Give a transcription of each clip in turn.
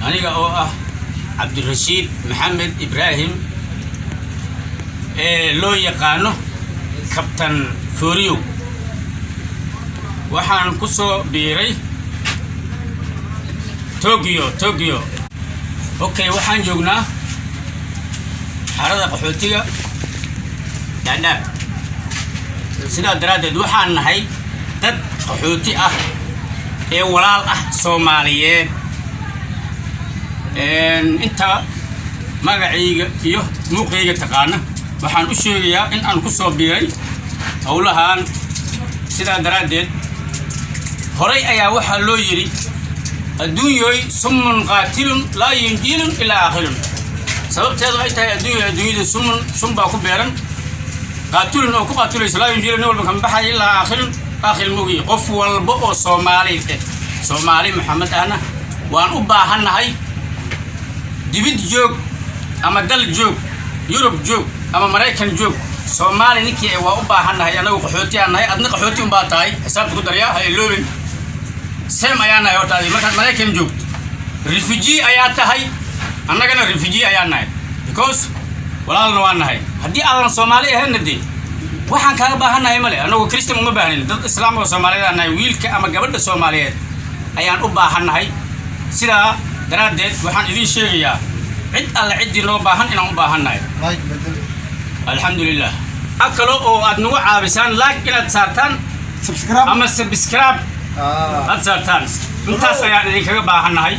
Aniga oo ah Cabdirashiid Maxamed Ibraahim ee loo yaqaano Kabtan Fooriyow, waxaan ku soo biiray Tokyo. Tokyo, okay. Waxaan joognaa xarada qaxootiga Dhaadhaab. Sidaa daraaddeed waxaan nahay dad qaxooti ah ee walaal ah Soomaaliyeed. Inta magacayga iyo muuqayga taqaana waxaan u sheegayaa in aan ku soo biiray howlahan. Sidaa daraaddeed horay ayaa waxaa loo yidhi: "Adduunyoy sumun qaatilun laa yunjiilun ilaa aakhirun." Sababteedu ay tahay adduunya, adduunyada sumun, sun baa ku beeran, qaatilun oo ku qaatulayso, laa yunjiilun, nin walba kama baxaya, ilaa aakhirun, aakhir mogiy. Qof walba oo Soomaali eh, Soomaali Maxamed ahna waan u baahannahay. Dibid joog ama dal joog, Yurub joog ama Maraykan joog, Soomaali ninkii waa u baahannahay. Annagu qaxooti aan nahay, adna qaxooti unbaa tahay. Xisaabta ku daryaa, ha iloobin. Same ayaa nahay. Horta adi markaad Maraykan joogto refugee ayaa tahay, annagana refugee ayaa nahay, because walaalna waa nahay. Haddii aadan Soomaali ahaynna dee waxaan kaaga baahannahay male. Annagu Christian uma baahnin, dad Islaam oo Soomaaliyeed aan nahay. Wiilka ama gabadha Soomaaliyeed ayaan u baahannahay. Sidaa daraaddeed waxaan idiin sheegayaa cid alle ciddii noo baahan inaan u baahannahay. Alxamdulilah. Waxaa kale oo aad nagu caabisaan like inaad saartaan ama subscribe aad saartaan. Intaas ayaan idinkaga baahannahay.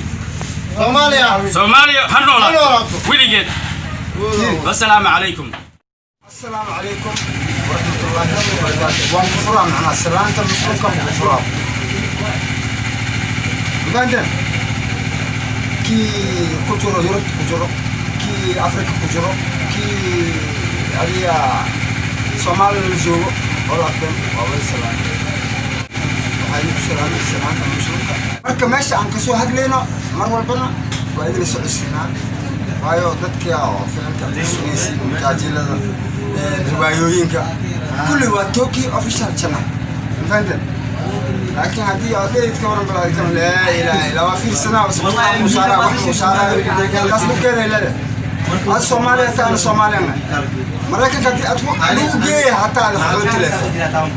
Soomaaliya. Soomaaliya ha Ha noolaato. Noolaato. Weligeed. Wasalaamu calaykum. Asalaamu calaykum waraxmatullaahi wabarakaatu. Waan ku furaa macnaa salaanta muslimka ku furaa. Ugandan kii ku jiro Yurubta ku jiro, kii Afrika ku jiro, kii adiga Soomaaliya la joogo, all of them waa wada salaamay. Waxaa idinku salaamay salaanta muslimka. Marka meesha aan kasoo hadlayno mar walbana waa idin socodsiinaa, waayo dadka oo filimka aad ku sugaysiin, majaajilada, riwaayooyinka, kulli waa Toki Official Channel, mafahanteen? Laakiin haddii aad ka waran balaa kan, laa ilaaha illa waa fiirsanaa, subscribe musaara wax musaara, taas dhibkeeda ay leedahay. Aad Soomaaliya taana Soomaaliyana Maraykanka haddii aad ku lagu geeya hataa aad qaxooti leedahay,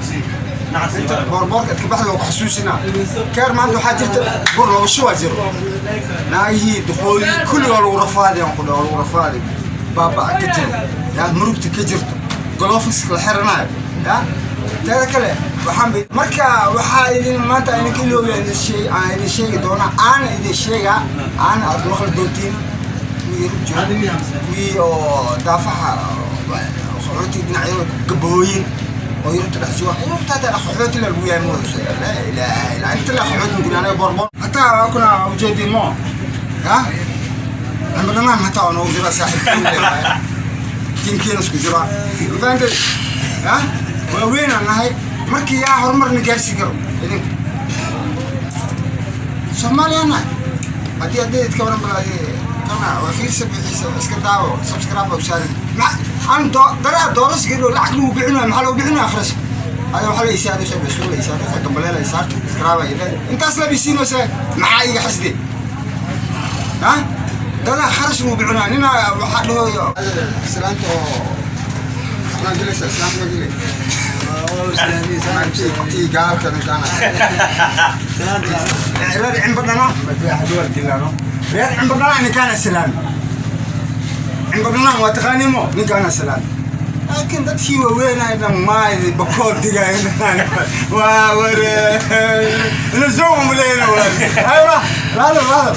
inta boorboorka adka baxda waa ku xasuusinaa. Keer maanta waxaa jirta bur laba shubaa jiro. Naagihii duqoodii kulli waa lagu rafaaday, aan ku dhaho waa lagu rafaaday, baaba ka jiro yaa murugta ka jirto, gloves-ka la xiranayo ya. Teeda kale waxaan marka waxaa idin maanta idinka iloobiya idin sheeg aan idin sheegi doonaa, aana idin sheegaa, aana aad maqli doontiin. Kuwii Yurub joogo, kuwii oo daafaha qaxooti dhinacyada gabooyin oo Yurubta dhex jooga, Yurubta hataa qaxooti la lagu yahay mooda. Laa ilaaha illa inta la qaxooti mugni anaga borbor hataa waa kuna ujeedin mo ya cimri hataa waa noogu jira saaxiibkiin tiimkiina isku jira, mafahantay? Ya waaweynaan nahay. Markii yaa horumarna gaarsiin karo idinka Soomaaliya nahay. Haddii idka waran bal kana waa fiirsa bixiisa, iska daawo, subscribe u saarin. An daraa dooras gelo lacag lagu bixinayo, maxaa lagu bixinaya? Kharash hada waxaa la isaaraysa, basuul la isaaraysa, gambaleel la isaarto, subscribe ay leedahay, intaas la bisiinaysa. Maxaa iga xasde ha dadaa kharash lagu bixinaya? Nina waxaa dhahoyo islaanta oo waxaan gelaysa, islaanta ma gelay tii gaalka ninkaana reer Cimbadhana dilano, reer Cimbadhana ninkaana salaami. Cimbadhana waa taqaanimo, ninkaana salaami. Laakiin dadkii waaweynay dhan maay Bakool digaay waa ware ina soo umaleeyna walaal. Aywa, laalo laalo.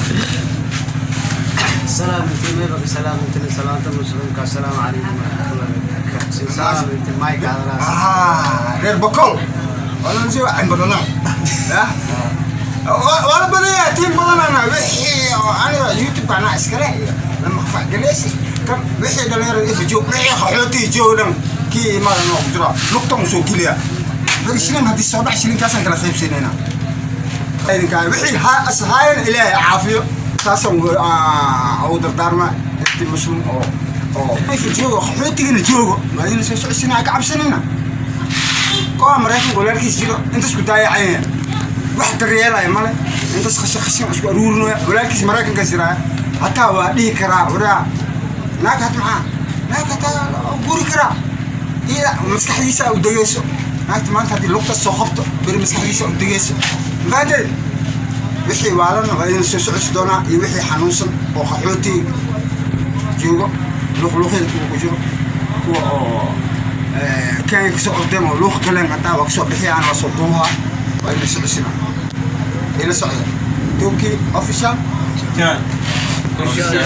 السلام انت سلام انت سلامة المسلمين. السلام عليكم ورحمة الله وبركاته. سلام انت مايك على راسي. Ah, reer Bakool waa soo Cimbadhana ya waa la badaya tiim badanana. Wixii oo aniga YouTube anaa iskale iyo lama qafac galeysi kan, wixii dhalinyarada ifa joog, wixii qaxootiga joog dhan, kii imaada noo ku jira lugtan usoo geliya bari shilin. Haddii soo dhac shilinkaasaan kala qaybsanayna idinkaa. Wixii ashaayana Ilaahay caafiyo, taasaan ugu dardaarma intii muslim oo ifa joogo, qaxootigana joogo. Waa idin soo socodsiinaa, ka cabsanayna koa Maraykanka walaalkiis jiro inta isku daayacayna wax daryeelaya male. Intaas qashin qashin isku aruurinaya. Walaalkiis Maraykanka jiraaya, hataa waa dhihi karaa: waraa, naag hat maxaa naag hataa guri karaa. Iyada maskaxdiisa u degeyso. Naagta maanta haddii lugta soo qabto, beri maskaxdiisa u degeyso. Mafahanteed? Wixii waalan waa idin soo socodsi doonaa, iyo wixii xanuunsan oo qaxooti joogo, luuqluuqyada kuwa ku jiro, kuwa oo Kenya kasoo ordeen oo luuq galeen, hataa waa kasoo bixiyaan, waa soo duuha, waa idin socodsinaa. Ila socda, Turkey Official. Official.